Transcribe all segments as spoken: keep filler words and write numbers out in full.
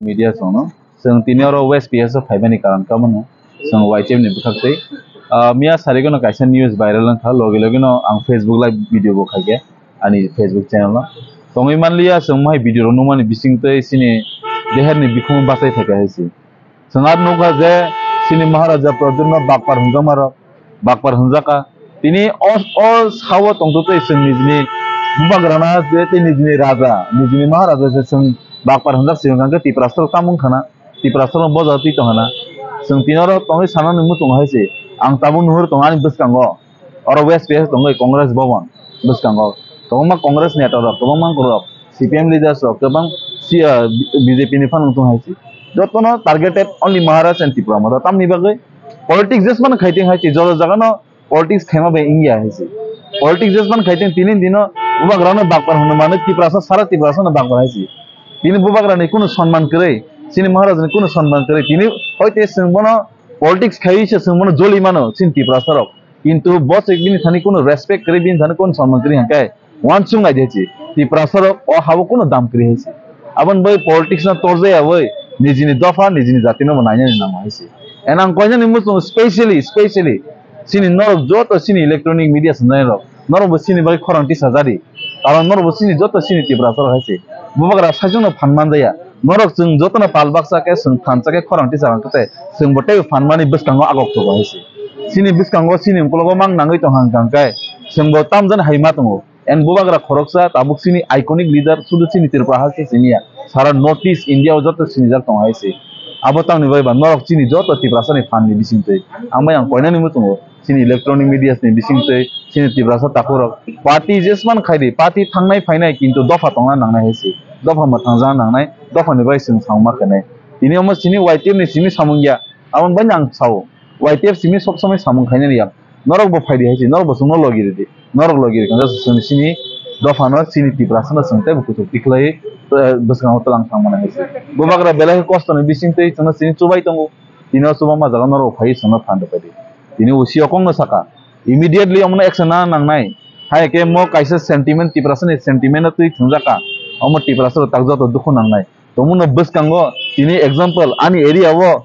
Media songno. Chwng tini oro West P S o phaimani karon kamo no. Chwng Y T F ni bwkhak twi. Ah, miya sarigwno kaisa news viral wngkha, logi logi no ang Facebook live video bo khaikhe ani Facebook channel o. Tongwi manliya chwng mohai video rok nukmani bising twi chini deher ni bikhung bachai phaikha hai se. Chwng ar nukha je chini Maharaja Pradyumna bakpar hwnjakma rok, bakpar hwnjakha. Tini o, o sao tongtwtwi chwng nijini bubagrana je tei nijini raja, nijini Maharaja se chwng bakpar hwnjak se hwnkha khe Tiprasarok tamo wngkhana, Tiprasarok boja twi tongkhana. Chwng tini oro tongwi sanani muchungo hai se, ang tabuk nuhur tongo ani bwskango. Oro West P S tongwi Congress Bhavan bwskango kwbangma Congress neta rok, kwbangma rok, C P M leaders rok, kwbang si-, ah, B J P ni phano wngtong hai se. Jotono targeted only Maharaj and Tipra Motha. Tamni bagwi politics jesmano khaiteng hai se, joto jagano politics khaima bai wngya hai se. Politics jesmano khaiteng tini dino bubagrano bakpar hwnwi mano Tiprasa, sara Tiprasano bakpar hai se. Tini bubagrani kunu sonman kwrwi, chini Maharajani kunu sonman kwrwi. Tini hoite chwng bono politics khaiwi se chwng bono joli mano chini Tiprasarok. Kintu bo se bini thani kunu respect kwrwi, bini thani kunu sonman kwrwi hwnkhe uansuk nai di hai se. Tiprasarok o habo kunu dam kwrwi hai se. Aboni bai politics no torjaya bai nijini dopha, nijini jati no bo nainani nango hai se. And ang koinani muchung specially, specially chini norok joto chini electronic media swngjani rok, norok bo chini bagwi khorang tisa jadi. Karon norok bo chini joto chini Tiprasa rok hai se. Bubagra saichung no phan manjaya. Norok chwng joto no pal baksa khe chwng phan cha khe khorang tisa rang khe chwng bo tei phan mani bwskango agok thugo hai se. Chini bwskango chini ukologo mang nangwi tong hang kang khe chwng bo tamjani hai ma tongo. And bubagra khoroksa tabuk chini iconic leader sudu chini Tripura ha se chini ya. Sara North East India o joto sinijak tong hai se. Abo tamni bai ba norok chini joto Tiprasa ni phan ni bising twi. Ang bai ang koinani muchungo. Chini electronic media ni bising twi chini Tiprasa takhuk rok party jesman khai di, party thangnai phainai kintu dopha tongna nangnai hai se, dopha mwthang jana nangnai, dopha ni bai chwng samung ma khainai. Tini omo chini Y T F ni simi samung ya, aboni bai ang sao Y T F simi sob somoi samung khainani ya, norok bo phai di hai se, norok bo chwngno logi rw di, norok logi rw khe chwng chini dopha no chini Tiprasa no chwng tei bo kuchuk tikhlai bwskango twlang thang mani hai se. Bubagra belai khe kosto ni bising twi chwngno chini chubai tongo, tini o chuba ma jaga norok phai chwngno phan rw phai di. Tini O C o kok no saka, immediately omono action na nangnai. Hai khe mo kaisa sentiment, Tiprasa ni sentiment no twi thwngjak kha. Omo Tiprasa rok tak joto dukhu nangnai. Tongmung no bwskango tini example ani area o,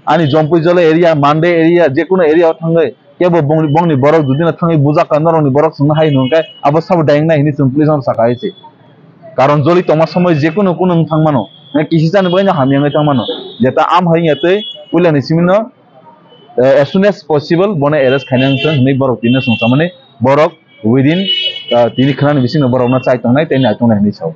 ani Jompui Jolo area, Mande area, je kono area o thangwi kebo bongni, bongni borok jodi no thangwi bujak kha, norok ni borok chwngno hai hwnwi khe abo sabo dayang nai hwnwi chwng police no saka hai se. Karon joli tongma somoi je kono kono wng thang mano, na kisi chani bagwi no hamya wngwi thang mano. Jeta am hai wngya twi puila ni simi no eh, as soon as possible bono arrest khaina wngthung hwnwi borok tini swngchamani borok within, eh, tini khwnani bisingno borokno chai tongnai tei nai tongnai hwnwi sao.